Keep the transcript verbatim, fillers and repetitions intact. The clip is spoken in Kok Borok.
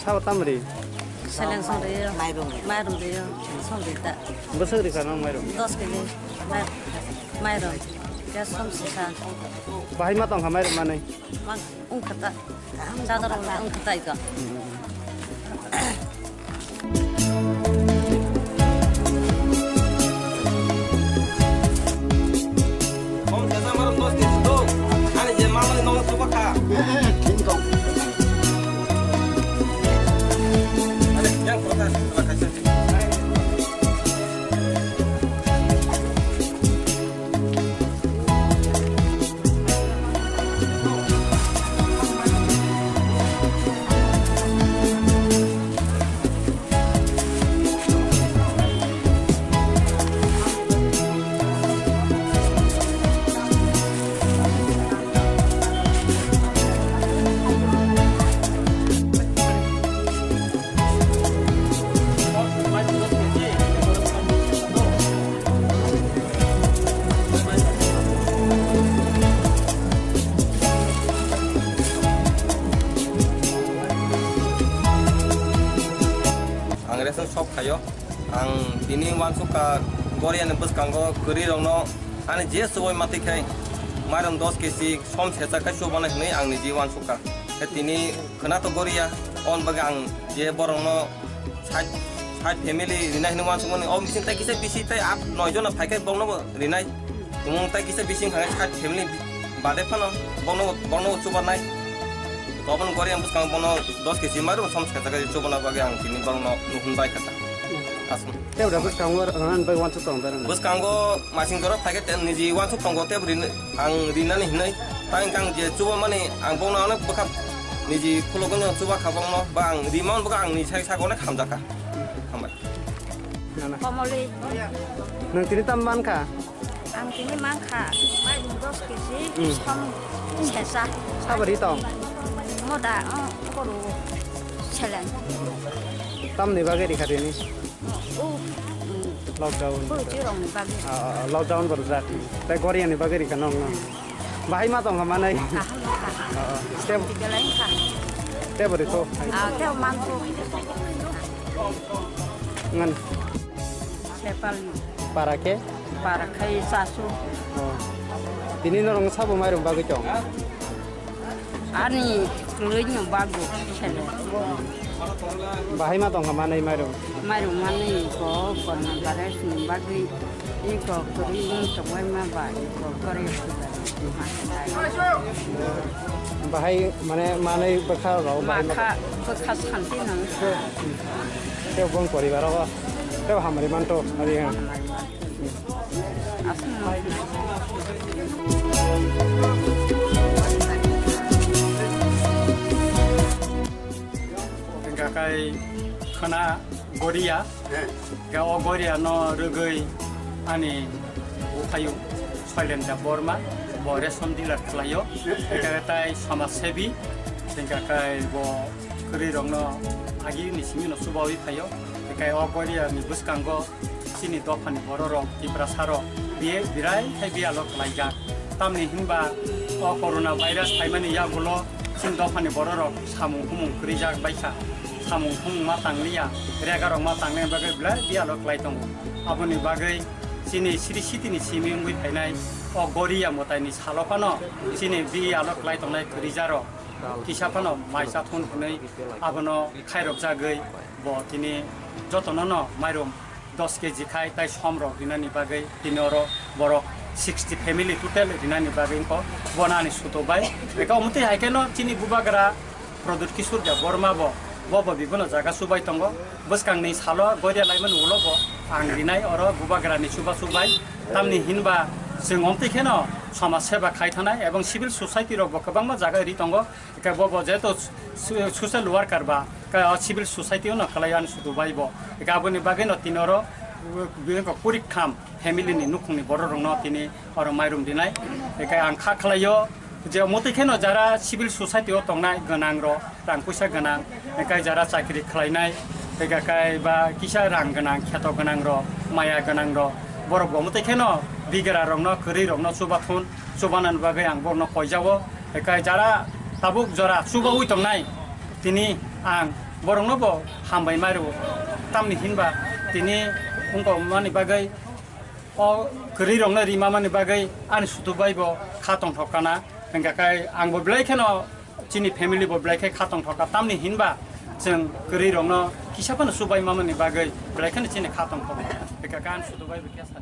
Sabo tamri? Seleng song riyo. Mairum. Mairum riyo. Song rita. Bwswk rikha nang mairum? Dos kg. Mai-, mairum. Gas som sisa. Bahai ma tongkha mairum manwi? Mang wngkha ta. Chadar wngkha ta iko. Ang ration shop khaio. Ang tini uansukha Goriani bwskango kwrwi rokno ani je chubui matwi khai mairum dos kg som secha khai chubana hinwi ang niji uansukha. Khe tini khwna to Goria, on bagwi ang je borokno side, side family rinai hinwi uansukmani. O bising tai kisa bisi tai at noi jona phaikhai bokno bo rinai. Tumung tai kisa bising khangai side family bade phano bokno, bokno chubanai. Tobon Goria bwskango bono dos kg mairum som secha khai chubana bagwi ang tini borokno nuhun bai kha ta. Aswk. Tei ora bwskango rwna bagwi uansuk tong da rwna. Bwskango masing jora phaikhai te niji uansuk tongo tei bo rinai. Ang rinani hinwi, ta hwnkhe ang je chubamani, ang bokno ano bwkha niji khulogwi no chuba kha bokno, ba ang rima bwkha ang ni sai sak onek hamjakha. Hambai. Nana. Komoli. Nwng tini tam mankha? Ang tini mankha, mairum dos kg, hmm, som secha. Sabari tong? Moda, oh, koru seleng. Tamni bagwi rikha tini? Oh, oh, hmm. Lockdown. Bwrwi rokni bagwi. Ah, ah, ah, lockdown bo rijak. Tei Goriani bagwi rikha nokno. Bahai ma tongkha manai. Kaham kha. Ah, ah. Tei, tei belai kha. Tei bo rikho. Ah, tei mantu. Ngan. Sepal. Para khe? Para khai sasu. Oh. Tini norok sabo mairum bagwi tong? Ani kwlwino bagwi sele. Bahai ma tongkha manwi mairum? Mairum manwi ko korna bare sini bagwi iko kwrwi wng tongwai ma ba iko kore. Bahai mane manwi bwkha rok bahai ma. Makha bwkha santi nang. Tei bong poribar o tei hamari manto ari. Hingka kai khwna Goria, ga o Goria no rwgwi ani buphayu Soilendra Borma, bo ration dealer khlaio, hingka tai samaj sebi, hingka kai bo kwrwi rokno agi ni simi no chubawi phaio, hingka o Goria ni bwskango chini dophani bororok, Tiprasarok, biye birai khai biyalo khlaijak. Tamni hinba o corona virus phaimani yagulo chini dophani bororok samung humung kwrwijak baikha. Samung humung ma tangliya, regarok ma tangnaini bagwi belai biyalo klai tongo. Aboni bagwi chini siri sitini simi wngwi phainai o Goria mwtaini salo phano chini biyalo klai tongnai kwrwijarok kisa phano mai chathun hwnwi abono khairokjagwi bo tini jotono no mairum dos kg khai tai som rok rinani bagwi tini oro borok sixty family total rinani bagwi wngkha. Bono ani suto bai eka omtwi hai kheno chini bubagra Pradyut Kishore Debbarma bo, bo bo bibono jaga chubai tongo. Bwskangni salo Goria laimani ulo bo ang rinai oro bubagrani chuba chubai. Tamni hinba chwng omtwi kheno somaj seba khai thanai ebong civil society rok bo kwbangma jaga ri tongo. Eka bo bo jeto su-, social worker ba, ka civil society no khlai ani sudu bai bo. Eka aboni bagwi no tini oro, uh, bini ko kurik kham family ni nukhung ni borok rok no tini oro mairum rinai. Eka ang kha khlaio je motwi kheno jara civil society o tongnai gwnang rok, rang puisa gwnang, eka jara chakri khlainai, eka kai ba kisa rang gwnang, kheto gwnang rok, maya gwnang rok, borok bo motwi kheno bigra rok no, kwrwi rok no chubathun, chubanani bagwi ang borok no koijao. Eka jara tabuk jora chubaui tongnai, tini ang Borokno bo hambai mai rwo. Tamni hinba tini wngkokmani bagwi o kwrwi rokno rima mani bagwi ani sutu bai bo kha tongthok kana. Hingkha khe ang bo belai kheno chini family bo belai khe kha tongthok ka. Tamni hinba chwng kwrwi rokno kisa phano chubai mamani bagwi belai kheno chini kha tongthok. Hingkha khe ani sutu bai bo khe sa.